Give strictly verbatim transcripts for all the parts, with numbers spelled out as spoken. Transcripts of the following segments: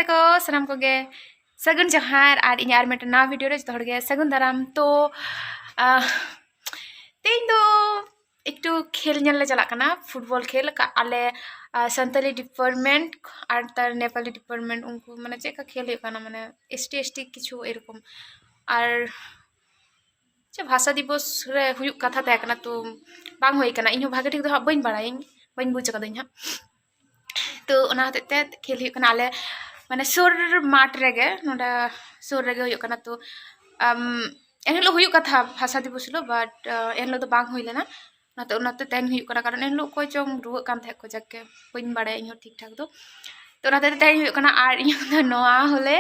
ᱛᱟᱠᱚ ᱥᱟᱱᱟᱢ ᱠᱚᱜᱮ ᱥᱟᱹᱜᱩᱱ ᱡᱚᱦᱟᱨ, ᱟᱨ ᱤᱧᱟᱹᱜ ᱟᱨ ᱢᱤᱫᱴᱮᱱ ᱱᱟᱣᱟ ᱵᱷᱤᱰᱤᱭᱳ ᱨᱮ ᱡᱚᱛᱚ ᱦᱚᱲ ᱜᱮ ᱥᱟᱹᱜᱩᱱ ᱫᱟᱨᱟᱢ᱾ ᱛᱚ, ᱟᱦ, ᱛᱮᱦᱮᱧ ᱫᱚ ᱮᱠᱴᱩ ᱠᱷᱮᱞ ᱧᱮᱞ ᱞᱮ ᱪᱟᱞᱟᱜ ᱠᱟᱱᱟ, ᱯᱷᱩᱴᱵᱚᱞ ᱠᱷᱮᱞ᱾ ᱠᱟ-, ᱟᱞᱮ, ᱟᱦ, ᱥᱟᱱᱛᱟᱞᱤ ᱰᱤᱯᱟᱨᱴᱢᱮᱱᱴ ᱟᱨ ᱛᱟᱨ ᱱᱮᱯᱟᱞᱤ ᱰᱤᱯᱟᱨᱴᱢᱮᱱᱴ, ᱩᱱᱠᱩ ᱢᱟᱱᱮ ᱪᱮᱫ ᱞᱮᱠᱟ ᱠᱷᱮᱞ ᱦᱩᱭᱩᱜ ᱠᱟᱱᱟ, ᱢᱟᱱᱮ ST ST ᱠᱤᱪᱷᱩ ᱮᱨᱚᱠᱚᱢ᱾ ᱟᱨ ᱪᱮᱫ ᱵᱷᱟᱥᱟ ᱫᱤᱵᱚᱥ ᱨᱮ ᱦᱩᱭᱩᱜ ᱠᱟᱛᱷᱟ ᱛᱟᱦᱮᱸ ᱠᱟᱱᱟ, ᱛᱚ ᱵᱟᱝ ᱦᱩᱭ ᱠᱟᱱᱟ᱾ ᱤᱧᱦᱚᱸ ᱵᱷᱟᱜᱮ ᱴᱷᱤᱠ ᱫᱚ ᱦᱟᱸᱜ ᱵᱟᱹᱧ ᱵᱟᱲᱟᱭᱟᱹᱧ, ᱵᱟᱹᱧ ᱵᱩᱡᱽ ᱟᱠᱟᱫᱟᱹᱧ ᱦᱟᱸᱜ᱾ ᱛᱚ ᱚᱱᱟ ᱦᱚᱛᱮᱡ ᱛᱮ ᱠᱷᱮᱞ ᱦᱩᱭᱩᱜ ᱠᱟᱱᱟ᱾ ᱟᱞᱮ ᱢᱟᱱᱮ ᱥᱩᱨ ᱢᱟᱴᱷ ᱨᱮᱜᱮ, ᱱᱚᱰᱮ ᱥᱩᱨ ᱨᱮᱜᱮ ᱦᱩᱭᱩᱜ ᱠᱟᱱᱟ᱾ ᱛᱚ, ᱟᱢ, ᱮᱱᱦᱤᱞᱳᱜ ᱦᱩᱭᱩᱜ ᱠᱟᱛᱷᱟ ᱵᱷᱟᱥᱟ ᱫᱤᱵᱚᱥ ᱦᱤᱞᱳᱜ, but, ᱟᱦ, ᱮᱱᱦᱤᱞᱳᱜ ᱫᱚ ᱵᱟᱝ ᱦᱩᱭ ᱞᱮᱱᱟ᱾ ᱚᱱᱟᱛᱮ, ᱚᱱᱟᱛᱮ ᱛᱮᱦᱮᱧ ᱦᱩᱭᱩᱜ ᱠᱟᱱᱟ, ᱠᱟᱨᱚᱱ ᱮᱱᱦᱤᱞᱳᱜ ᱚᱠᱚᱭ ᱪᱚᱝ ᱨᱩᱣᱟᱹᱜ ᱠᱟᱱ ᱛᱟᱦᱮᱸᱫ ᱠᱚ, ᱡᱟᱠᱮ ᱵᱟᱹᱧ ᱵᱟᱲᱟᱭᱟ ᱤᱧᱦᱚᱸ ᱴᱷᱤᱠ ᱴᱷᱟᱠ ᱫᱚ᱾ ᱛᱚ ᱚᱱᱟᱛᱮ ᱛᱮᱦᱮᱧ ᱦᱩᱭᱩᱜ ᱠᱟᱱᱟ᱾ ᱟᱨ ᱤᱧᱟᱹᱜ ᱫᱚ ᱱᱚᱣᱟ ᱦᱚᱞᱮ,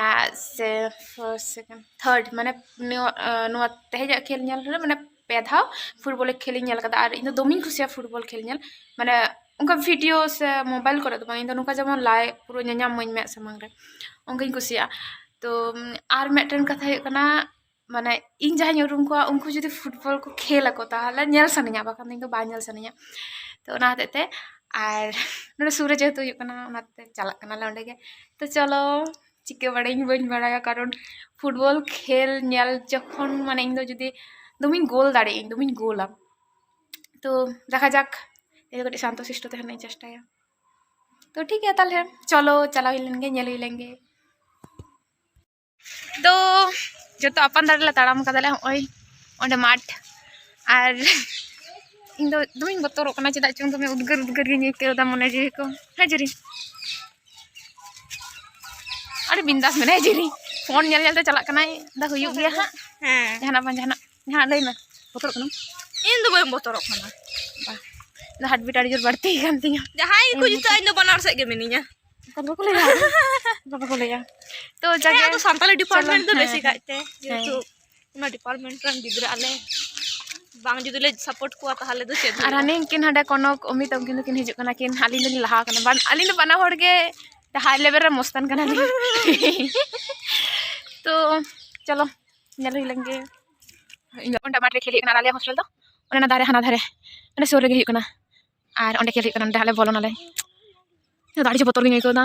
ᱟᱦ, ᱥᱮ first, second, third, ᱢᱟᱱᱮ ᱱᱚᱣᱟ, ᱟᱦ, ᱱᱚᱣᱟ ᱛᱮᱦᱮᱧᱟᱜ ᱠᱷᱮᱞ ᱧᱮᱞ ᱨᱮ ᱢᱟᱱᱮ ᱯᱮ ᱫᱷᱟᱣ ᱯᱷᱩᱴᱵᱚᱞ ᱠᱷᱮᱞ ᱤᱧ ᱧᱮᱞ ᱠᱟᱫᱟ᱾ ᱟᱨ ᱤᱧ ᱫᱚ ᱫᱚᱢᱮᱧ ᱠᱩᱥᱤᱭᱟᱜᱼᱟ ᱯᱷᱩᱴᱵᱚᱞ ᱠᱷᱮᱞ ᱧᱮᱞ, ᱢᱟᱱᱮ ᱚᱱᱠᱟ ᱵᱷᱤᱰᱤᱭᱳ ᱥᱮ ᱢᱳᱵᱟᱭᱤᱞ ᱠᱚᱨᱮ ᱫᱚ ᱵᱟᱝ, ᱤᱧ ᱫᱚ ᱱᱚᱝᱠᱟ ᱡᱮᱢᱚᱱ live ᱯᱩᱨᱟᱹ ᱧᱮᱧᱟᱢ ᱢᱟᱹᱧ ᱢᱮᱫ ᱥᱟᱢᱟᱝ ᱨᱮ, ᱚᱱᱠᱟᱧ ᱠᱩᱥᱤᱭᱟᱜᱼᱟ᱾ ᱛᱚ, ᱟᱨ ᱢᱤᱫᱴᱮᱱ ᱠᱟᱛᱷᱟ ᱦᱩᱭᱩᱜ ᱠᱟᱱᱟ, ᱢᱟᱱᱮ ᱤᱧ ᱡᱟᱦᱟᱸᱧ ᱩᱨᱩᱢ ᱠᱚᱣᱟ, ᱩᱱᱠᱩ ᱡᱩᱫᱤ ᱯᱷᱩᱴᱵᱚᱞ ᱠᱚ ᱠᱷᱮᱞ ᱟᱠᱚ, ᱛᱟᱦᱚᱞᱮ ᱧᱮᱞ ᱥᱟᱱᱟᱧᱟ, ᱵᱟᱠᱷᱟᱱ ᱫᱚ ᱤᱧ ᱫᱚ ᱵᱟᱝ ᱧᱮᱞ ᱥᱟᱱᱟᱧᱟ᱾ ᱛᱚ ᱚᱱᱟ ᱦᱚᱛᱮᱡ ᱛᱮ, ᱟᱨ ᱱᱚᱰᱮ ᱥᱩᱨ ᱨᱮ ᱡᱮᱦᱮᱛᱩ ᱦᱩᱭᱩᱜ ᱠᱟᱱᱟ, ᱚᱱᱟᱛᱮ ᱪᱟᱞᱟᱜ ᱠᱟᱱᱟᱞᱮ ᱚᱸᱰᱮ ᱜᱮ᱾ ᱛᱚ ᱪᱚᱞᱚ, ᱪᱤᱠᱟᱹ ᱵᱟᱲᱟᱭᱟᱹᱧ ᱵᱟᱹᱧ ᱵᱟᱲᱟᱭᱟ, ᱠᱟᱨᱚᱱ ᱯᱷᱩᱴᱵᱚᱞ ᱠᱷᱮᱞ ᱧᱮᱞ ᱡᱚᱠᱷᱚᱱ, ᱢᱟᱱᱮ ᱤᱧ ᱫᱚ ᱡᱩᱫᱤ ᱫᱚᱢᱮᱧ ᱜᱳᱞ ᱫᱟᱲᱮᱭᱟᱜᱼᱟᱹᱧ, ᱫᱚᱢᱮᱧ ᱜᱳᱞᱟ᱾ ᱛᱚ ᱫᱮᱠᱷᱟ ᱡᱟᱠ, ᱤᱧ ᱫᱚ ᱠᱟᱹᱴᱤᱡ ᱥᱟᱱᱛᱚ ᱥᱤᱥᱴᱚ ᱛᱟᱦᱮᱸ ᱨᱮᱱᱟᱜ ᱤᱧ ᱪᱮᱥᱴᱟᱭᱟ᱾ ᱛᱚ ᱴᱷᱤᱠ ᱜᱮᱭᱟ, ᱛᱟᱦᱚᱞᱮ ᱪᱚᱞᱚ ᱪᱟᱞᱟᱣ ᱦᱩᱭ ᱞᱮᱱ ᱜᱮ, ᱧᱮᱞ ᱦᱩᱭ ᱞᱮᱱ ᱜᱮ᱾ ᱛᱚ ᱡᱚᱛᱚ ᱟᱯᱟᱱ ᱫᱟᱲᱮ ᱞᱮ ᱛᱟᱲᱟᱢ ᱠᱟᱫᱟᱞᱮ ᱦᱚᱸᱜᱼᱚᱭ ᱚᱸᱰᱮ ᱢᱟᱴᱷ᱾ ᱟᱨ ᱤᱧ ᱫᱚ ᱫᱚᱢᱮᱧ ᱵᱚᱛᱚᱨᱚᱜ ᱠᱟᱱᱟ, ᱪᱮᱫᱟᱜ ᱪᱚᱝ ᱫᱚᱢᱮ ᱩᱫᱽᱜᱟᱹᱨ ᱩᱫᱽᱜᱟᱹᱨ ᱜᱤᱧ ᱟᱹᱭᱠᱟᱹᱣ ᱮᱫᱟ ᱢᱚᱱᱮ ᱡᱤᱣᱤ ᱠᱚ᱾ ᱦᱮᱸ ᱡᱮᱨᱤ, ᱟᱹᱰᱤ ᱵᱤᱱᱫᱟᱥ ᱢᱮᱱᱟᱭᱟ ᱡᱮᱨᱤ, ᱯᱷᱳᱱ ᱧᱮᱞ ᱧᱮᱞ ᱛᱮ ᱪᱟᱞᱟᱜ ᱠᱟᱱᱟᱭ, ᱫᱟ ᱦᱩᱭᱩᱜ ᱜᱮᱭᱟ ᱦᱟᱸᱜ᱾ ᱦᱮᱸ᱾ ᱡᱟᱦᱟᱱᱟᱜ ᱵᱟᱝ ᱡᱟᱦᱟᱱᱟᱜ, ᱡᱟᱦᱟᱱᱟᱜ ᱞᱟᱹᱭ ᱢᱮ᱾ ᱵᱚᱛᱚᱨᱚᱜ ᱠᱟᱱᱟᱢ? ᱤᱧ ᱫᱚ ᱵᱟᱹᱧ ᱵᱚᱛᱚᱨᱚᱜ ᱠᱟᱱᱟ᱾ ᱵᱟ, ᱤᱧ ᱫᱚ heartbeat ᱟᱹᱰᱤ ᱡᱳᱨ ᱵᱟᱹᱲᱛᱤ ᱠᱟᱱ ᱛᱤᱧᱟ᱾ ᱡᱟᱦᱟᱸᱭ ᱜᱮᱠᱚ ᱤᱧ ᱡᱤᱛᱟᱹᱜᱼᱟ, ᱤᱧ ᱫᱚ ᱵᱟᱱᱟᱨ ᱥᱮᱫ ᱜᱮ ᱢᱤᱱᱟᱹᱧᱟ᱾ ᱚᱱᱠᱟ ᱫᱚ ᱵᱟᱠᱚ ᱞᱟᱹᱭᱟ᱾ ᱚᱱᱠᱟ ᱵᱟᱠᱚ ᱞᱟᱹᱭᱟ᱾ ᱛᱚ ᱦᱮᱸ, ᱡᱟᱜᱮ ᱟᱫᱚ ᱥᱟᱱᱛᱟᱞᱤ department ᱪᱚᱞᱚ, ᱫᱚ ᱦᱮᱸ, ᱵᱮᱥᱤ ᱦᱮᱸ, ᱠᱟᱭᱛᱮ, ᱦᱮᱸ᱾ ᱡᱮᱦᱮᱛᱩ ᱚᱱᱟ department ᱨᱮᱱ ᱜᱤᱫᱽᱨᱟᱹ ᱟᱞᱮ, ᱵᱟᱝ ᱡᱩᱫᱤ ᱞᱮ support ᱠᱚᱣᱟ, ᱛᱟᱦᱚᱞᱮ ᱫᱚ ᱪᱮᱫ ᱟᱨ ᱦᱩᱭᱩᱜᱼᱟ? ᱦᱟᱱᱮ ᱩᱱᱠᱤᱱ ᱦᱟᱸᱰᱮ ᱠᱚᱱᱚᱠ ᱚᱢᱤᱛᱟ, ᱩᱱᱠᱤᱱ ᱫᱚᱠᱤᱱ ᱦᱤᱡᱩᱜ ᱠᱟᱱᱟ ᱠᱤᱱ, ᱟᱹᱞᱤᱧ ᱫᱚᱞᱤᱧ ᱞᱟᱦᱟ ᱠᱟᱱᱟ᱾ ᱵᱟᱱ-, ᱟᱹᱞᱤᱧ ᱫᱚ ᱵᱟᱱᱟ ᱦᱚᱲ ᱜᱮ high level ᱨᱮ ᱢᱚᱥᱛᱟᱱ ᱠᱟᱱᱟᱞᱤᱧ᱾ ᱛᱚ ᱪᱚᱞᱚ, ᱧᱮᱞ ᱦᱩᱭ ᱞᱮᱱ ᱜᱮ᱾ ᱤᱧ ᱫᱚ ᱚᱸᱰᱮ ᱢᱟᱴᱷ ᱨᱮ ᱠᱷᱮᱞ ᱦᱩᱭᱩᱜ ᱠᱟᱱᱟ, ᱟᱞᱮᱭᱟᱜ hostel ᱫᱚ ᱚᱱᱮ ᱚᱱᱟ ᱫᱷᱟᱨᱮ, ᱦᱟᱱᱟ ᱫᱷᱟᱨᱮ, ᱢᱟᱱᱮ ᱥᱩᱨ ᱨᱮᱜᱮ ᱦᱩᱭᱩᱜ ᱠᱟᱱᱟ᱾ ᱟᱨ ᱚᱸᱰᱮ ᱠᱷᱮᱞ ᱦᱩᱭᱩᱜ ᱠᱟᱱᱟ, ᱚᱸᱰᱮ ᱦᱟᱸᱜ ᱞᱮ ᱵᱚᱞᱚᱱᱟᱞᱮ᱾ ᱤᱧ ᱫᱚ ᱟᱹᱰᱤ ᱡᱳᱨ ᱵᱚᱛᱚᱨ ᱜᱤᱧ ᱟᱹᱭᱠᱟᱹᱣ ᱮᱫᱟ᱾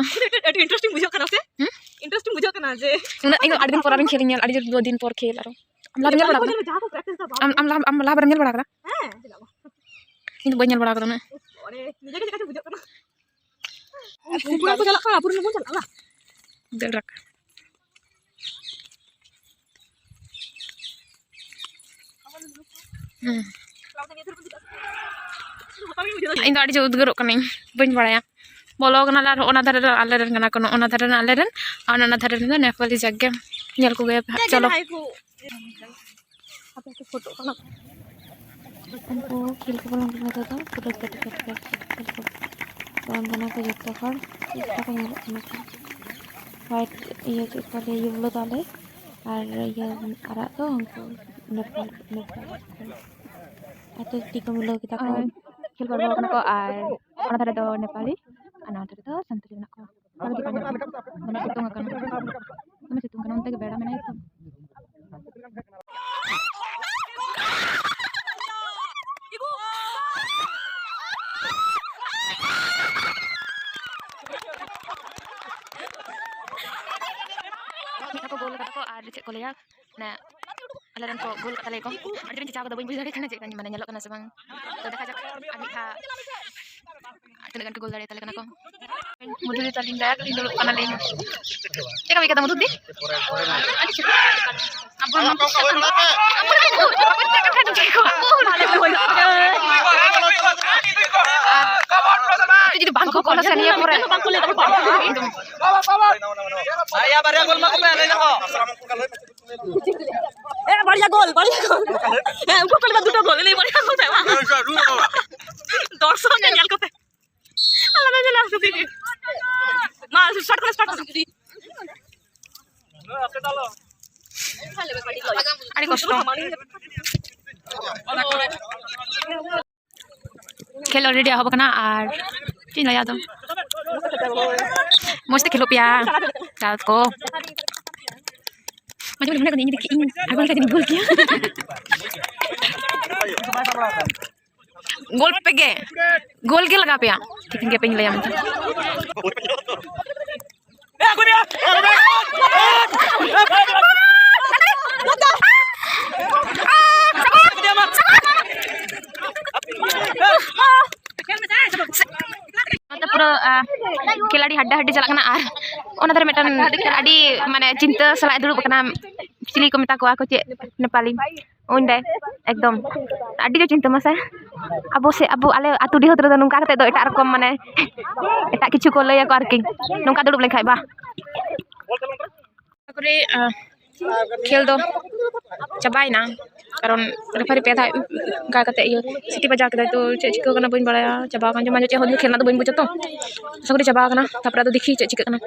ᱟᱹᱰᱤ interesting ᱵᱩᱡᱷᱟᱹᱜ ᱠᱟᱱᱟ ᱥᱮ? ᱦᱩᱸ? Interesting ᱵᱩᱡᱷᱟᱹᱜ ᱠᱟᱱᱟ ᱡᱮ ᱩᱱᱟᱹᱜ, ᱤᱧ ᱫᱚ ᱟᱹᱰᱤ ᱫᱤᱱ ᱯᱚᱨ ᱟᱨᱤᱧ ᱠᱷᱮᱞ ᱧᱮᱞ, ᱟᱹᱰᱤ ᱡᱳᱨ ᱫᱤᱱ ᱯᱚᱨ ᱠᱷᱮᱞ ᱟᱨᱚ᱾ ᱟᱢ ᱞᱟᱦᱟ ᱨᱮᱢ ᱧᱮᱞ ᱵᱟᱲᱟ ᱟᱠᱟᱫᱟ? ᱡᱟᱦᱟᱸ ᱠᱚ practice ᱫᱟ, ᱵᱟᱯ ᱟᱢ, ᱟᱢ ᱞᱟᱦᱟ, ᱟᱢ ᱞᱟᱦᱟ ᱵᱟᱨᱮᱢ ᱧᱮᱞ ᱵᱟᱲᱟ ᱟᱠᱟᱫᱟ? ᱦᱮᱸ, ᱪᱮᱫᱟᱜ ᱵᱟᱝ? ᱤᱧ ᱫᱚ ᱵᱟᱹᱧ ᱧᱮᱞ ᱵᱟᱲᱟ ᱟᱠᱟᱫᱟ ᱩᱱᱟᱹᱜ᱾ ᱟᱨᱮ, ᱱᱤᱡᱮ ᱜᱮ ᱪᱮᱫ ᱞᱮᱠᱟ ᱪᱚ ᱵᱩᱡᱷᱟᱹᱜ ᱠᱟᱱᱟ᱾ ᱩᱱᱠᱩ ᱠᱚ ᱪᱟᱞᱟᱜ ᱠᱟᱱᱟ, ᱟᱵᱚ ᱨᱮᱱ ᱵᱚᱱ ᱪᱟᱞᱟᱜᱼᱟ᱾ ᱫᱟᱹᱲ ᱨᱟᱠᱟᱵ᱾ ᱦᱩᱸ᱾ ᱤᱧ ᱫᱚ ᱟᱹᱰᱤ ᱡᱳᱨ ᱩᱫᱽᱜᱟᱹᱨᱚᱜ ᱠᱟᱹᱱᱟᱹᱧ, ᱵᱟᱹᱧ ᱵᱟᱲᱟᱭᱟ᱾ ᱵᱚᱞᱚ ᱠᱟᱱᱟᱞᱮ ᱟᱨ ᱚᱱᱟ ᱫᱷᱟᱨᱮ ᱨᱮ ᱟᱞᱮ ᱨᱮᱱ ᱠᱟᱱᱟ ᱠᱚ, ᱚᱱᱟ ᱫᱷᱟᱨᱮ ᱨᱮᱱ ᱟᱞᱮ ᱨᱮᱱ, ᱟᱨ ᱚᱱᱟ ᱫᱷᱟᱨᱮ ᱨᱮᱱ ᱫᱚ ᱱᱮᱯᱟᱞᱤ᱾ ᱡᱟᱠ ᱜᱮ, ᱧᱮᱞ ᱠᱚᱜᱮ ᱯᱮ ᱦᱟᱸᱜ, ᱪᱚᱞᱚ᱾ ᱟᱯᱮ ᱠᱚ ᱯᱷᱳᱴᱳ ᱠᱟᱱᱟ᱾ ᱩᱱᱠᱩ ᱠᱷᱮᱞ ᱠᱚ ᱵᱚᱞᱚᱱ ᱠᱟᱱᱟ, ᱱᱤᱛᱚᱜ ᱫᱚ ᱯᱩᱨᱟᱹ ᱠᱟᱹᱴᱤᱡ ᱠᱟᱹᱴᱤᱡ ᱠᱷᱮᱞ ᱠᱚ ᱵᱚᱞᱚᱱ ᱠᱟᱱᱟ ᱠᱚ ᱡᱚᱛᱚ ᱦᱚᱲ᱾ ᱪᱮᱫ ᱞᱮᱠᱟ ᱠᱚ ᱧᱮᱞᱚᱜ ᱠᱟᱱᱟ ᱠᱚ? White ᱤᱭᱟᱹ ᱪᱮᱫ ᱠᱚ ᱞᱟᱹᱭᱟ, yellow ᱫᱟᱞᱮ ᱟᱨ ᱤᱭᱟᱹ ᱟᱨᱟᱜ ᱫᱚ ᱩᱱᱠᱩ ᱱᱮᱯᱟᱞ, ᱱᱮᱯᱟᱞ ᱠᱚ᱾ ᱟᱨ ᱛᱚ ᱛᱤ ᱠᱚ ᱢᱤᱞᱟᱹᱣ ᱠᱮᱫᱟ ᱠᱚ᱾ ᱟᱨ ᱠᱷᱮᱞ ᱠᱚ ᱟᱬᱜᱚ ᱠᱟᱱᱟ ᱠᱚ, ᱟᱨ ᱚᱱᱟ ᱫᱷᱟᱨᱮ ᱫᱚ ᱱᱮᱯᱟᱞᱤ, ᱟᱨ ᱱᱚᱣᱟ ᱫᱷᱟᱨᱮ ᱫᱚ ᱥᱟᱱᱛᱟᱲᱤ ᱢᱮᱱᱟᱜ ᱠᱚᱣᱟ᱾ ᱵᱷᱟᱜᱮ ᱴᱷᱤᱠ ᱵᱟᱝ ᱧᱮᱞᱚᱜ ᱠᱟᱱᱟ᱾ ᱫᱚᱢᱮ ᱥᱤᱛᱩᱝ ᱟᱠᱟᱱᱟ, ᱫᱚᱢᱮ ᱥᱤᱛᱩᱝ ᱠᱟᱱᱟ, ᱚᱱᱛᱮ ᱜᱮ ᱵᱮᱲᱟ ᱢᱮᱱᱟᱭᱟ ᱛᱚ᱾ ᱢᱤᱫ ᱫᱷᱟᱣ ᱠᱚ ᱜᱳᱞ ᱠᱟᱫᱟ ᱠᱚ, ᱟᱨ ᱪᱮᱫ ᱠᱚ ᱞᱟᱹᱭᱟ, ᱢᱟᱱᱮ ᱟᱞᱮ ᱨᱮᱱ ᱠᱚ ᱜᱳᱞ ᱠᱟᱫ ᱛᱟᱞᱮᱭᱟ ᱠᱚ᱾ ᱟᱹᱰᱤ ᱡᱳᱨᱤᱧ ᱪᱮᱸᱪᱟᱣ ᱠᱟᱫᱟ, ᱵᱟᱹᱧ ᱵᱩᱡᱽ ᱫᱟᱲᱮᱭᱟᱜ ᱠᱟᱱᱟ ᱪᱮᱫ ᱠᱟᱧ, ᱢᱟᱱᱮ ᱧᱮᱞᱚᱜ ᱠᱟᱱᱟ ᱥᱮ ᱵᱟᱝ᱾ ᱛᱚ ᱫᱮᱠᱷᱟ ᱡᱟᱠ ᱟᱨ ᱢᱤᱫ ᱫᱷᱟᱣ ᱛᱤᱱᱟᱹᱜ ᱜᱟᱱ ᱠᱚ ᱜᱳᱞ ᱫᱟᱲᱮᱭᱟᱛᱟᱞᱮ ᱠᱟᱱᱟ ᱠᱚ᱾ ᱢᱚᱫᱷᱩ ᱫᱤ ᱛᱟᱹᱞᱤᱧ ᱫᱟᱭᱟ ᱠᱟᱛᱮ ᱫᱩᱲᱩᱵ ᱠᱟᱱᱟᱞᱤᱧ᱾ ᱪᱮᱫ ᱠᱚ ᱦᱩᱭ ᱠᱟᱫᱟ ᱢᱚᱫᱷᱩ ᱫᱤ? ᱟᱵᱚ ᱱᱚᱣᱟ ᱠᱚ ᱥᱟᱵ ᱠᱟᱛᱮ ᱟᱨ ᱡᱩᱫᱤ ᱵᱟᱝ ᱠᱚ ᱠᱚᱞᱟ ᱥᱮ ᱱᱤᱭᱟᱹ ᱯᱚᱨᱮ ᱮᱠᱫᱚᱢ᱾ ᱭᱟ, ᱵᱟᱨᱭᱟ ᱜᱳᱞ ᱮᱢᱟ ᱠᱚ ᱢᱮ, ᱞᱟᱹᱭ ᱫᱟᱠᱚ᱾ ᱮ, ᱵᱟᱨᱭᱟ ᱜᱳᱞ, ᱵᱟᱨᱭᱟ ᱜᱳᱞ᱾ ᱦᱮᱸ, ᱩᱱᱠᱩ ᱠᱚ ᱞᱟᱹᱭᱫᱟ ᱫᱩᱴᱳ ᱜᱳᱞ, ᱞᱟᱹᱭ ᱵᱟᱨᱭᱟ ᱜᱳᱞ ᱯᱮ ᱮᱢᱟ᱾ ᱫᱚᱨᱥᱚᱠ ᱧᱮᱞ ᱠᱚᱯᱮ᱾ ᱟᱞᱟᱫᱟ ᱧᱮᱞᱟ ᱥᱩᱫᱷᱤ᱾ ᱢᱟ, start ᱠᱚᱨᱮ, start ᱠᱚᱨᱮ᱾ ᱟᱹᱰᱤ ᱠᱚᱥᱴᱚ᱾ ᱠᱷᱮᱞ already ᱮᱦᱚᱵ ᱟᱠᱟᱱᱟ ᱟᱨ ᱪᱮᱫ ᱤᱧ ᱞᱟᱹᱭᱟ ᱟᱫᱚ, ᱢᱚᱡᱽ ᱛᱮ ᱠᱷᱮᱞᱳᱜ ᱯᱮᱭᱟ ᱪᱟᱞᱟᱣ ᱠᱚ᱾ ᱢᱟᱡᱷᱮ ᱢᱟᱡᱷᱮ ᱢᱚᱱᱮ ᱠᱚ ᱤᱧ ᱡᱩᱫᱤ ᱤᱧ ᱟᱬᱜᱚ ᱞᱮᱠᱷᱟᱱ ᱡᱩᱫᱤᱧ ᱜᱳᱞ ᱠᱮᱭᱟ᱾ ᱜᱳᱞ ᱯᱮ ᱜᱮ, ᱜᱳᱞ ᱜᱮ ᱞᱟᱜᱟᱣ ᱯᱮᱭᱟ᱾ ᱴᱷᱤᱠ ᱜᱮ ᱯᱮᱧ ᱞᱟᱹᱭᱟ ᱢᱮᱱᱛᱮ᱾ ᱱᱚᱛᱮ ᱯᱩᱨᱟᱹ, ᱟ, ᱠᱷᱮᱞᱟᱲᱤ ᱦᱟᱰᱰᱟ ᱦᱟᱰᱰᱤ ᱪᱟᱞᱟᱜ ᱠᱟᱱᱟ᱾ ᱟᱨ ᱚᱱᱟ ᱫᱷᱟᱨᱮ ᱢᱤᱫᱴᱟᱝ ᱟᱹᱰᱤ, ᱢᱟᱱᱮ, ᱪᱤᱱᱛᱟᱹ ᱥᱟᱞᱟᱜ ᱮ ᱫᱩᱲᱩᱵ ᱟᱠᱟᱱᱟ᱾ ᱪᱤᱞᱤ ᱠᱚ ᱢᱮᱛᱟ ᱠᱚᱣᱟ ᱠᱚ, ᱪᱮᱫ ᱱᱮᱯᱟᱞᱤ? ᱩᱱᱤ ᱫᱚ ᱮᱠᱫᱚᱢ ᱟᱹᱰᱤ ᱡᱳᱨ ᱪᱤᱱᱛᱟᱹ ᱢᱟᱥᱮ᱾ ᱟᱵᱚ ᱥᱮ, ᱟᱵᱚ, ᱟᱞᱮ ᱟᱹᱛᱩ ᱰᱤᱦᱟᱹᱛ ᱨᱮᱫᱚ ᱱᱚᱝᱠᱟ ᱠᱟᱛᱮ ᱫᱚ ᱮᱴᱟᱜ ᱨᱚᱠᱚᱢ, ᱢᱟᱱᱮ, ᱮᱴᱟᱜ ᱠᱤᱪᱷᱩ ᱠᱚ ᱞᱟᱹᱭᱟᱠᱚ ᱟᱨᱠᱤ, ᱱᱚᱝᱠᱟ ᱫᱩᱲᱩᱵ ᱞᱮᱱᱠᱷᱟᱡ ᱵᱟ᱾ ᱛᱟᱨᱯᱚᱨᱮ, ᱟᱸ, ᱠᱷᱮᱞ ᱫᱚ ᱪᱟᱵᱟᱭᱮᱱᱟ, ᱠᱟᱨᱚᱱ ᱨᱮᱯᱷᱟᱨᱤ ᱯᱮ ᱫᱷᱟᱣ ᱚᱱᱠᱟ ᱠᱟᱛᱮ ᱤᱭᱟᱹ ᱥᱤᱴᱤ ᱵᱟᱡᱟᱣ ᱠᱮᱫᱟᱭ, ᱛᱚ ᱪᱮᱫ ᱪᱤᱠᱟᱹ ᱠᱟᱱᱟ ᱵᱟᱹᱧ ᱵᱟᱲᱟᱭᱟ, ᱪᱟᱵᱟ ᱟᱠᱟᱱ ᱪᱚ, ᱢᱟᱱᱮ ᱪᱮᱫ ᱦᱚᱸ ᱠᱷᱮᱞ ᱨᱮᱱᱟᱜ ᱫᱚ ᱵᱟᱹᱧ ᱵᱩᱡᱟ ᱛᱚ, ᱟᱥᱟ ᱠᱚᱨᱮ ᱪᱟᱵᱟ ᱟᱠᱟᱱᱟ᱾ ᱛᱟᱨᱯᱚᱨᱮ ᱟᱫᱚ ᱫᱮᱠᱷᱤ ᱪᱮᱫ ᱪᱤᱠᱟᱹᱜ ᱠᱟᱱᱟ᱾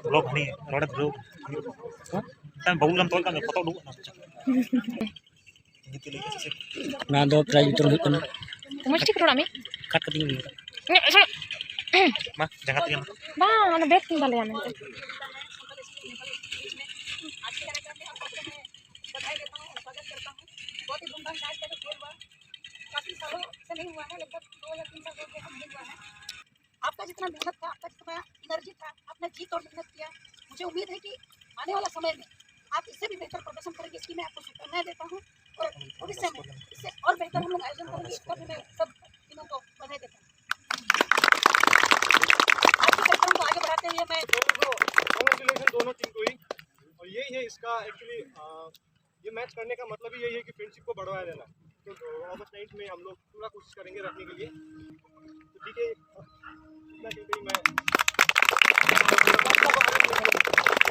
ᱵᱞᱚᱜ ᱦᱟᱹᱱᱤ ᱱᱚᱰᱮ ᱫᱷᱩᱨᱟᱹᱣ ᱦᱩᱭᱩᱜ ᱛᱟᱢᱟ᱾ ᱢᱤᱫᱴᱟᱝ ᱵᱟᱵᱩᱞ ᱜᱟᱢ ᱛᱚᱞ ᱠᱟᱜ ᱢᱮ, ᱯᱷᱳᱴᱳ ᱩᱰᱩᱠᱚᱜ ᱠᱟᱱᱟ᱾ ᱚᱱᱟ ᱫᱚ ᱯᱨᱟᱭᱤᱡᱽ ᱵᱤᱛᱚᱨᱚᱱ ᱦᱩᱭᱩᱜ ᱠᱟᱱᱟ᱾ ᱢᱚᱡᱽ ᱴᱷᱤᱠ ᱨᱚᱲ ᱢᱮ᱾ ᱠᱟᱴ ᱠᱟᱛᱮ ᱤᱧ ᱩᱰᱩᱠᱟ᱾ ᱢᱟ, ᱡᱟᱸᱜᱟ ᱛᱮᱜᱮ ᱢᱟ᱾ ᱵᱟᱝ, ᱚᱱᱟ ᱵᱮᱜᱽ ᱛᱤᱧ ᱵᱷᱟᱞᱮᱭᱟ ᱢᱮᱱᱛᱮ᱾ बहुत ही धूमधाम से आज का जो खेल हुआ, काफी सालों से नहीं हुआ है, लगभग दो या तीन साल हो गए, हम नहीं हुआ है। आपका जितना मेहनत था, आपका जितना एनर्जी था, आपने जी तोड़ मेहनत किया। मुझे उम्मीद है कि आने वाला समय में आप इससे भी बेहतर प्रदर्शन करेंगे, इसकी मैं आपको शुभकामनाएं देता हूँ। और भविष्य में इससे और बेहतर हम लोग आयोजन करेंगे, इसका भी मैं सब टीमों को बधाई देता हूँ। आज के कार्यक्रम को आगे बढ़ाते हुए मैं दोनों को congratulation दोनों टीम को ही। और यही है इसका एक्चुअली, ये मैच करने का मतलब ही यही है कि फ्रेंडशिप को बढ़वाया जाना। तो, तो ऑगस्ट नाइन्थ में हम लोग पूरा कोशिश करेंगे रखने के लिए। तो ठीक है, इतना कहते ही मैं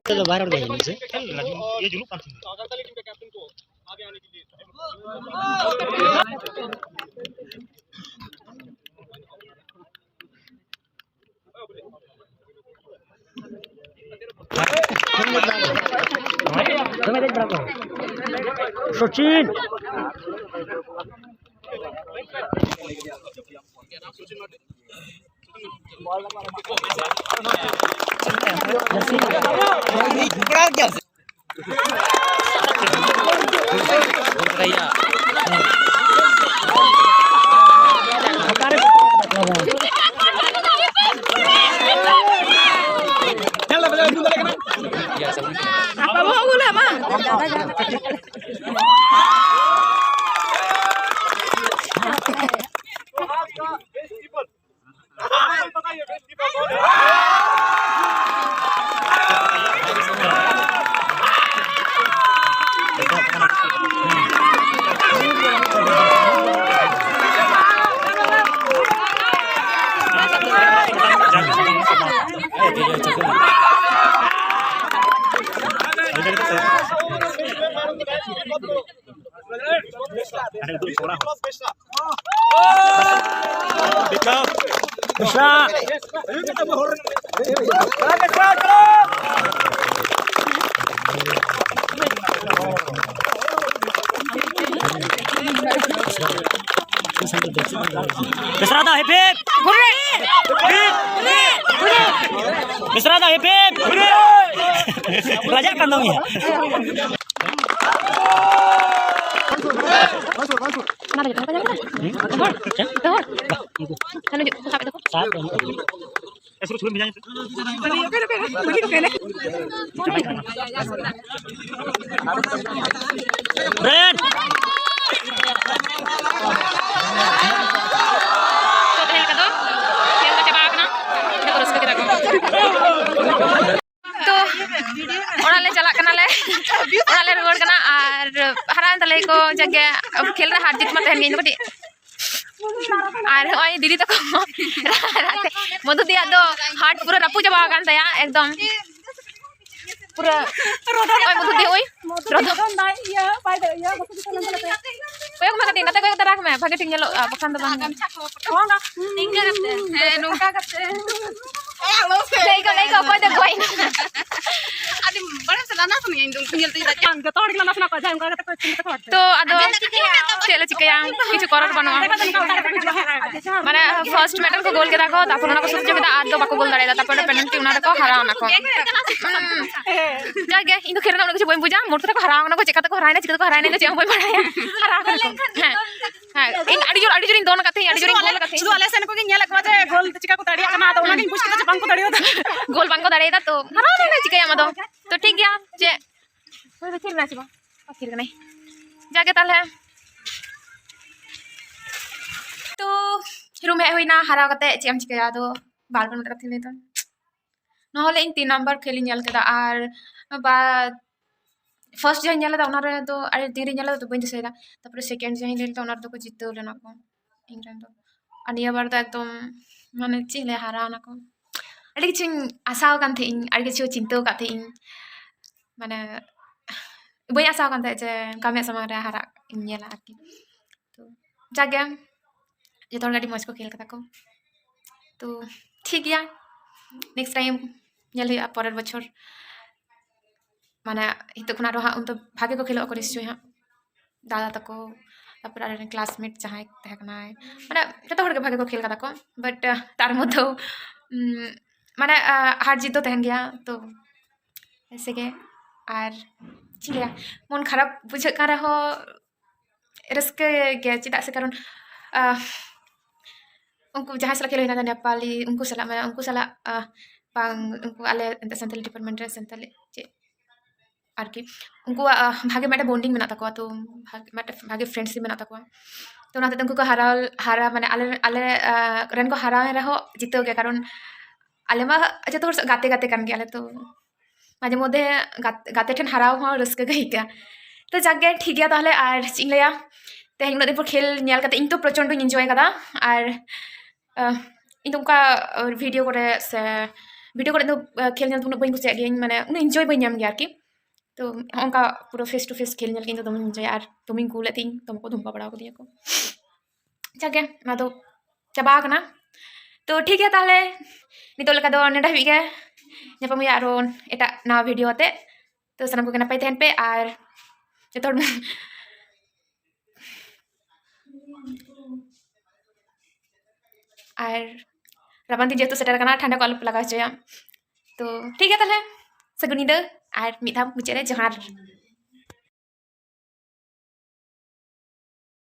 चलो, बाहर उड़ जाएंगे नीचे। ये जुलूस काट देंगे। तो अगरतला टीम के कैप्टन को आगे आने के लिए। ᱥᱚᱪᱤᱱ᱾ ᱵᱮᱥᱨᱟ ᱫᱟ ᱦᱤᱯ ᱦᱤᱯ᱾ ᱵᱮᱥᱨᱟ ᱫᱟ ᱦᱤᱯ ᱦᱤᱯ᱾ ᱞᱟᱡᱟᱜ ᱠᱟᱱ ᱫᱚ ᱩᱱᱤ᱾ ᱚᱱᱟ ᱫᱚ ᱡᱚᱛᱚ ᱦᱚᱲ ᱠᱚ ᱧᱟᱢ ᱠᱮᱫᱟ? ᱡᱚᱛᱚ ᱦᱚᱲ? ᱡᱚᱛᱚ ᱦᱚᱲ? ᱦᱟᱱᱮ ᱡᱚ-, ᱥᱟᱵ ᱮᱫᱟ ᱠᱚ᱾ ᱥᱟᱵ ᱮᱫᱟ ᱠᱚ᱾ ᱵᱨᱮᱱ! ᱛᱚ, ᱛᱮᱦᱮᱧ ᱞᱮᱠᱟ ᱫᱚ ᱠᱷᱮᱞ ᱫᱚ ᱪᱟᱵᱟ ᱟᱠᱟᱱᱟ᱾ ᱡᱚᱛᱚ ᱨᱟᱹᱥᱠᱟᱹ ᱠᱮᱫᱟ ᱠᱚ᱾ ᱛᱚ, ᱚᱲᱟᱜ ᱞᱮ ᱪᱟᱞᱟᱜ ᱠᱟᱱᱟᱞᱮ, ᱚᱲᱟᱜ ᱞᱮ ᱨᱩᱣᱟᱹᱲ ᱠᱟᱱᱟ᱾ ᱟᱨ ᱦᱟᱨᱟᱣᱮᱱ ᱛᱟᱞᱮᱭᱟᱠᱚ ᱡᱟᱜᱮ, ᱠᱷᱮᱞ ᱨᱮ ᱦᱟᱨ ᱡᱤᱛ ᱢᱟ ᱛᱟᱦᱮᱱ ᱜᱮ, ᱤᱧ ᱫᱚ ᱠᱟᱹᱴᱤᱡ᱾ ᱟᱨ ᱱᱚᱜᱼᱚᱭ ᱫᱤᱫᱤ ᱛᱟᱠᱚ ᱢᱚᱫᱷᱩ ᱫᱤᱭᱟᱜ ᱫᱚ heart ᱯᱩᱨᱟᱹ ᱨᱟᱹᱯᱩᱫ ᱪᱟᱵᱟ ᱟᱠᱟᱱ ᱛᱟᱭᱟ ᱮᱠᱫᱚᱢ᱾ ᱯᱩᱨᱟᱹ ᱱᱚᱜᱼᱚᱭ ᱢᱚᱫᱷᱩ ᱫᱤ, ᱳᱭ ᱨᱚᱫᱚ᱾ ᱠᱚᱭᱚᱜ ᱢᱮ ᱠᱟᱹᱴᱤᱡ, ᱱᱟᱛᱮ ᱠᱚᱭᱚᱜ ᱛᱟᱨᱟ ᱢᱮ, ᱵᱷᱟᱜᱮ ᱴᱷᱤᱠ ᱧᱮᱞᱚᱜᱼᱟ, ᱵᱟᱠᱷᱟᱱ ᱫᱚ ᱵᱟᱝ᱾ ᱱᱤᱝᱠᱟᱹ ᱠᱟᱛᱮ, ᱦᱮᱸ, ᱱᱚᱝᱠᱟ ᱠᱟᱛᱮ᱾ ᱞᱟᱹᱭ ᱠᱚ, ᱞᱟᱹᱭ ᱠᱚ, ᱚᱠᱚᱭ ᱫᱚ ᱜᱚᱡ ᱮᱱᱟ? ᱟᱹᱰᱤ ᱵᱟᱲᱟᱭ ᱥᱮ ᱞᱟᱸᱫᱟ ᱥᱟᱱᱟᱧᱟ ᱤᱧ ᱫᱚ ᱩᱱᱠᱩ ᱧᱮᱞ ᱛᱮ᱾ ᱡᱚᱛᱚ ᱦᱚᱲ ᱜᱮ ᱞᱟᱸᱫᱟ ᱥᱟᱱᱟ ᱠᱚᱣᱟ, ᱡᱟᱦᱟᱸᱭ ᱚᱱᱠᱟ ᱠᱟᱛᱮ ᱠᱚ ᱟᱹᱠᱷᱨᱤᱧ ᱠᱟᱛᱮ ᱠᱚ ᱟᱹᱠᱷᱨᱤᱧ᱾ ᱛᱚ ᱟᱫᱚ ᱪᱮᱫ ᱞᱮ ᱪᱤᱠᱟᱹᱭᱟ? ᱠᱤᱪᱷᱩ ᱠᱚᱨᱟᱨ ᱵᱟᱹᱱᱩᱜᱼᱟ᱾ ᱢᱟᱱᱮ first ᱢᱤᱫᱴᱟᱝ ᱠᱚ ᱜᱳᱞ ᱠᱮᱫᱟ ᱠᱚ, ᱛᱟᱨᱯᱚᱨ ᱚᱱᱟ ᱠᱚ ᱥᱚᱡᱡᱚ ᱠᱮᱫᱟ, ᱟᱨ ᱫᱚ ᱵᱟᱠᱚ ᱜᱳᱞ ᱫᱟᱲᱮᱭᱟᱫᱟ, ᱛᱟᱨᱯᱚᱨ penalty ᱚᱱᱟ ᱨᱮᱠᱚ ᱦᱟᱨᱟᱣ ᱮᱱᱟ ᱠᱚ᱾ ᱦᱩᱸ᱾ ᱡᱟᱜᱮ, ᱤᱧ ᱫᱚ ᱠᱷᱮᱞ ᱨᱮᱱᱟᱜ ᱩᱱᱟᱹᱜ ᱠᱤᱪᱷᱩ ᱵᱟᱹᱧ ᱵᱩᱡᱟ, ᱢᱳᱴ ᱠᱟᱛᱷᱟ ᱠᱚ ᱦᱟᱨᱟᱣ ᱮᱱᱟ ᱠᱚ, ᱪᱮᱠᱟ ᱛᱮᱠᱚ ᱦᱟᱨᱟᱣ ᱮᱱᱟ, ᱪᱤᱠᱟᱹ ᱛᱮᱠᱚ ᱦᱟᱨᱟᱣ ᱮᱱᱟ, ᱤᱧ ᱫᱚ ᱪᱮᱫ ᱦᱚᱸ ᱵᱟᱹᱧ ᱵᱟᱲᱟᱭᱟ᱾ ᱦᱟᱨᱟᱣ ᱮᱱᱟ ᱠᱚ᱾ ᱦᱮᱸ᱾ ᱦᱮᱸ, ᱤᱧ ᱟᱹᱰᱤ ᱡᱳᱨ, ᱟᱹᱰᱤ ᱡᱳᱨᱤᱧ ᱫᱚᱱ ᱟᱠᱟᱫ ᱛᱟᱦᱮᱸᱫ, ᱟᱹᱰᱤ ᱡᱳᱨᱤᱧ ᱜᱳᱞ ᱟᱠᱟᱫ ᱛᱟᱦᱮᱸᱫ᱾ ᱥᱩᱫᱷᱩ ᱟᱞᱮ ᱥᱮᱱ ᱠᱚᱜᱮ ᱧᱮᱞᱮᱫ ᱠᱚᱣᱟ ᱡᱮ ᱜᱳᱞ ᱪᱤᱠᱟ ᱠᱚ ᱫᱟᱲᱮᱭᱟᱜ ᱠᱟᱱᱟ, ᱟᱫᱚ ᱚᱱᱟᱜᱤᱧ ᱵᱩᱡᱽ ᱠᱮᱫᱟ ᱡᱮ ᱵᱟᱝᱠᱚ ᱫᱟᱲᱮᱭᱟᱫᱟ᱾ ᱜᱳᱞ ᱵᱟᱝᱠᱚ ᱫᱟᱲᱮᱭᱟᱫᱟ, ᱛᱚ ᱦᱟᱨᱟᱣ ᱞᱮᱱᱟ, ᱪᱤᱠᱟᱹᱭᱟᱢ ᱟᱫᱚ᱾ ᱛᱚ ᱴᱷᱤᱠ ᱜᱮᱭᱟ, ᱪᱮᱫ ᱦᱳᱭ, ᱛᱷᱤᱨ ᱢᱮ, ᱟᱪᱪᱷᱟ, ᱵᱟᱝ, ᱛᱷᱤᱨ ᱠᱟᱹᱱᱟᱹᱧ᱾ ᱡᱟᱜᱮ ᱛᱟᱦᱞᱮ, ᱛᱚ ᱨᱩᱢ ᱦᱮᱡ ᱦᱩᱭᱱᱟ, ᱦᱟᱨᱟᱣ ᱠᱟᱛᱮ ᱪᱮᱫ ᱮᱢ ᱪᱤᱠᱟᱹᱭᱟ ᱟᱫᱚ, ᱵᱟᱨ ᱵᱟᱨ ᱢᱤᱫᱴᱟᱝ ᱠᱟᱛᱷᱟᱧ ᱞᱟᱹᱭ ᱫᱟ᱾ ᱱᱚᱣᱟ ᱦᱚᱞᱮ ᱤᱧ ᱛᱤᱱ ᱱᱟᱢᱵᱟᱨ ᱠᱷᱮᱞ ᱤᱧ ᱧᱮᱞ ᱠᱮᱫᱟ, ᱟᱨ ᱵᱟ first ᱡᱟᱦᱟᱸᱧ ᱧᱮᱞ ᱞᱮᱫᱟ ᱚᱱᱟ ᱨᱮᱫᱚ ᱟᱹᱰᱤ ᱫᱤᱱ ᱨᱤᱧ ᱧᱮᱞ ᱞᱮᱫᱟ, ᱛᱚ ᱵᱟᱹᱧ ᱫᱤᱥᱟᱹᱭᱮᱫᱟ᱾ ᱛᱟᱨᱯᱚᱨᱮ second ᱡᱟᱦᱟᱸᱧ ᱧᱮᱞ ᱞᱮᱫᱟ ᱚᱱᱟ ᱨᱮᱫᱚ ᱠᱚ ᱡᱤᱛᱟᱹᱣ ᱞᱮᱱᱟ ᱠᱚ ᱤᱧ ᱨᱮᱱ ᱫᱚ᱾ ᱟᱨ ᱱᱤᱭᱟᱹ ᱵᱟᱨ ᱫᱚ ᱮᱠᱫᱚᱢ ᱢᱟᱱᱮ ᱪᱮᱫ ᱤᱧ ᱞᱟᱹᱭᱟ, ᱦᱟᱨᱟᱣ ᱱᱟᱠᱚ᱾ ᱟᱹᱰᱤ ᱠᱤᱪᱷᱩᱧ ᱟᱥᱟᱣ ᱟᱠᱟᱱ ᱛᱟᱦᱮᱸᱫ ᱤᱧ, ᱟᱹᱰᱤ ᱠᱤᱪᱷᱩ ᱪᱤᱱᱛᱟᱹᱣ ᱟᱠᱟᱫ ᱛᱟᱦᱮᱸᱫ ᱤᱧ, ᱢᱟᱱᱮ ᱵᱟᱹᱧ ᱟᱥᱟᱣ ᱟᱠᱟᱱ ᱛᱟᱦᱮᱸᱫ ᱡᱮ ᱚᱱᱠᱟ ᱢᱮᱫ ᱥᱟᱢᱟᱝ ᱨᱮ ᱦᱟᱨᱟᱜ ᱤᱧ ᱧᱮᱞᱟ ᱟᱨᱠᱤ᱾ ᱛᱚ ᱡᱟᱜᱮ ᱡᱚᱛᱚ ᱦᱚᱲ ᱜᱮ ᱟᱹᱰᱤ ᱢᱚᱡᱽ ᱠᱚ ᱠᱷᱮᱞ ᱠᱟᱫᱟ ᱠᱚ᱾ ᱛᱚ ᱴᱷᱤᱠ ᱜᱮᱭᱟ, next time ᱧᱮᱞ ᱦᱩᱭᱩᱜᱼᱟ ᱯᱚᱨᱮᱨ ᱵᱚᱪᱷᱚᱨ᱾ ᱢᱟᱱᱮ ᱱᱤᱛᱚᱜ ᱠᱷᱚᱱᱟᱜ ᱟᱨᱚ ᱦᱟᱸᱜ ᱩᱱᱫᱚ ᱵᱷᱟᱜᱮ ᱠᱚ ᱠᱷᱮᱞᱳᱜ ᱟᱠᱚ ᱱᱤᱥᱪᱳᱭ ᱦᱟᱸᱜ, ᱫᱟᱫᱟ ᱛᱟᱠᱚ, ᱛᱟᱨᱯᱚᱨᱮ ᱟᱞᱮ ᱨᱮᱱ classmate ᱡᱟᱦᱟᱸᱭ ᱛᱟᱦᱮᱸ ᱠᱟᱱᱟᱭ, ᱢᱟᱱᱮ ᱡᱚᱛᱚ ᱦᱚᱲ ᱜᱮ ᱵᱷᱟᱜᱮ ᱠᱚ ᱠᱷᱮᱞ ᱠᱟᱫᱟ ᱠᱚ, but ᱛᱟᱨ ᱢᱚᱫᱽᱫᱷᱮᱣ ᱩᱸ, ᱢᱟᱱᱮ ᱟᱸ, ᱦᱟᱨ ᱡᱤᱛ ᱫᱚ ᱛᱟᱦᱮᱱ ᱜᱮᱭᱟ᱾ ᱛᱚ ᱮᱭᱥᱮ ᱜᱮ, ᱟᱨ ᱪᱮᱫ ᱤᱧ ᱞᱟᱹᱭᱟ, ᱢᱚᱱ ᱠᱷᱟᱨᱟᱯ ᱵᱩᱡᱷᱟᱹᱜ ᱠᱟᱱ ᱨᱮᱦᱚᱸ ᱨᱟᱹᱥᱠᱟᱹ ᱜᱮ, ᱪᱮᱫᱟᱜ ᱥᱮ ᱠᱟᱨᱚᱱ ᱟᱸ, ᱩᱱᱠᱩ ᱡᱟᱦᱟᱸᱭ ᱥᱟᱞᱟᱜ ᱠᱷᱮᱞ ᱦᱩᱭᱱᱟ, ᱱᱮᱯᱟᱞᱤ, ᱩᱱᱠᱩ ᱥᱟᱞᱟᱜ, ᱢᱟᱱᱮ ᱩᱱᱠᱩ ᱥᱟᱞᱟᱜ ᱟᱸ, ᱵᱟᱝ, ᱩᱱᱠᱩ ᱟᱞᱮ ᱮᱱᱛᱮ ᱥᱟᱱᱛᱟᱞᱤ department ᱨᱮ ᱥᱟᱱᱛᱟᱞᱤ ᱪᱮᱫ ᱟᱨᱠᱤ, ᱩᱱᱠᱩᱣᱟᱜ ᱟᱸ, ᱵᱷᱟᱜᱮ ᱢᱤᱫᱴᱮᱱ bonding ᱢᱮᱱᱟᱜ ᱛᱟᱠᱚᱣᱟ, ᱛᱚ ᱵᱷᱟᱜᱮ ᱢᱤᱫᱴᱮᱱ ᱵᱷᱟᱜᱮ friendship ᱢᱮᱱᱟᱜ ᱛᱟᱠᱚᱣᱟ᱾ ᱛᱚ ᱚᱱᱟ ᱦᱚᱛᱮᱡ ᱛᱮ ᱩᱱᱠᱩ ᱠᱚ ᱦᱟᱨᱟᱣ, ᱦᱟᱨᱟ, ᱢᱟᱱᱮ ᱟᱞᱮ, ᱟᱞᱮ ᱟᱸ, ᱨᱮᱱ ᱠᱚ ᱦᱟᱨᱟᱣᱮᱱ ᱨᱮᱦᱚᱸ ᱡᱤᱛᱟᱹᱣ ᱜᱮ, ᱠᱟᱨᱚᱱ ᱟᱞᱮ ᱢᱟ ᱡᱚᱛᱚ ᱦᱚᱲ ᱥᱟᱶ ᱜᱟᱛᱮ ᱜᱟᱛᱮ ᱠᱟᱱ ᱜᱮᱭᱟᱞᱮ, ᱛᱚ ᱢᱟᱡᱷᱮ ᱢᱚᱫᱽᱫᱷᱮ ᱜᱟᱛ-, ᱜᱟᱛᱮ ᱴᱷᱮᱱ ᱦᱟᱨᱟᱣ ᱦᱚᱸ ᱨᱟᱹᱥᱠᱟᱹ ᱜᱮ ᱟᱹᱭᱠᱟᱹᱜᱼᱟ᱾ ᱛᱚ ᱡᱟᱠ ᱜᱮ, ᱴᱷᱤᱠ ᱜᱮᱭᱟ ᱛᱟᱦᱞᱮ, ᱟᱨ ᱪᱮᱫ ᱤᱧ ᱞᱟᱹᱭᱟ, ᱛᱮᱦᱮᱧ ᱩᱱᱟᱹᱜ ᱫᱤᱱ ᱯᱚᱨ ᱠᱷᱮᱞ ᱧᱮᱞ ᱠᱟᱛᱮ ᱤᱧ ᱛᱚ ᱯᱨᱚᱪᱚᱱᱰᱚᱧ enjoy ᱠᱟᱫᱟ, ᱟᱨ ᱟᱸ, ᱤᱧ ᱫᱚ ᱚᱱᱠᱟ ᱟᱸ, video ᱠᱚᱨᱮ ᱥᱮ video ᱠᱚᱨᱮ ᱫᱚ ᱟᱸ, ᱠᱷᱮᱞ ᱧᱮᱞ ᱫᱚ ᱩᱱᱟᱹᱜ ᱵᱟᱹᱧ ᱠᱩᱥᱤᱭᱟᱜ ᱜᱮᱭᱟᱹᱧ, ᱢᱟᱱᱮ ᱩᱱᱟᱹᱜ enjoy ᱵᱟᱹᱧ ᱧᱟᱢ ᱜᱮᱭᱟ ᱟᱨᱠᱤ᱾ ᱛᱚ ᱦᱚᱸᱜᱼᱚ ᱱᱚᱝᱠᱟ ᱯᱩᱨᱟᱹ face to face ᱠᱷᱮᱞ ᱧᱮᱞ ᱜᱮ ᱤᱧ ᱫᱚ ᱫᱚᱢᱮᱧ enjoyᱟ, ᱟᱨ ᱫᱚᱢᱮᱧ ᱠᱩᱞ ᱞᱮᱫ ᱛᱤᱧ, ᱫᱚᱢᱮ ᱠᱚ ᱫᱷᱩᱢᱯᱟ ᱵᱟᱲᱟ ᱠᱟᱫᱤᱧᱟ ᱠᱚ᱾ ᱡᱟᱜᱮ, ᱚᱱᱟ ᱫᱚ ᱪᱟᱵᱟ ᱟᱠᱟᱱᱟ᱾ ᱛᱚ ᱴᱷᱤᱠ ᱜᱮᱭᱟ, ᱛᱟᱦᱚᱞᱮ ᱱᱤᱛᱚᱜ ᱞᱮᱠᱟ ᱫᱚ ᱱᱮᱰᱟ ᱦᱟᱹᱵᱤᱡ ᱜᱮ᱾ ᱧᱟᱯᱟᱢ ᱦᱩᱭᱩᱜᱼᱟ ᱟᱨᱚ ᱮᱴᱟᱜ ᱱᱟᱣᱟ ᱵᱷᱤᱰᱤᱭᱳ ᱟᱛᱮ᱾ ᱛᱚ ᱥᱟᱱᱟᱢ ᱠᱚᱜᱮ ᱱᱟᱯᱟᱭ ᱛᱟᱦᱮᱱ ᱯᱮ ᱟᱨ ᱡᱚᱛᱚ ᱦᱚᱲ ᱟᱨ ᱨᱟᱵᱟᱝ ᱫᱤᱱ ᱡᱮᱦᱮᱛᱩ ᱥᱮᱴᱮᱨ ᱟᱠᱟᱱᱟ, ᱴᱷᱟᱱᱰᱟ ᱠᱚ ᱟᱞᱚᱯᱮ ᱞᱟᱜᱟᱣ ᱦᱚᱪᱚᱭᱟ᱾ ᱛᱚ ᱴᱷᱤᱠ ᱜᱮᱭᱟ, ᱛᱟᱦᱚᱞᱮ ᱥᱟᱹᱜᱩᱱ ᱧᱤᱫᱟᱹ ᱟᱨ ᱢᱤᱫ ᱫᱷᱟᱣ ᱢᱩᱪᱟᱹᱫ ᱨᱮ ᱡᱚᱦᱟᱨ᱾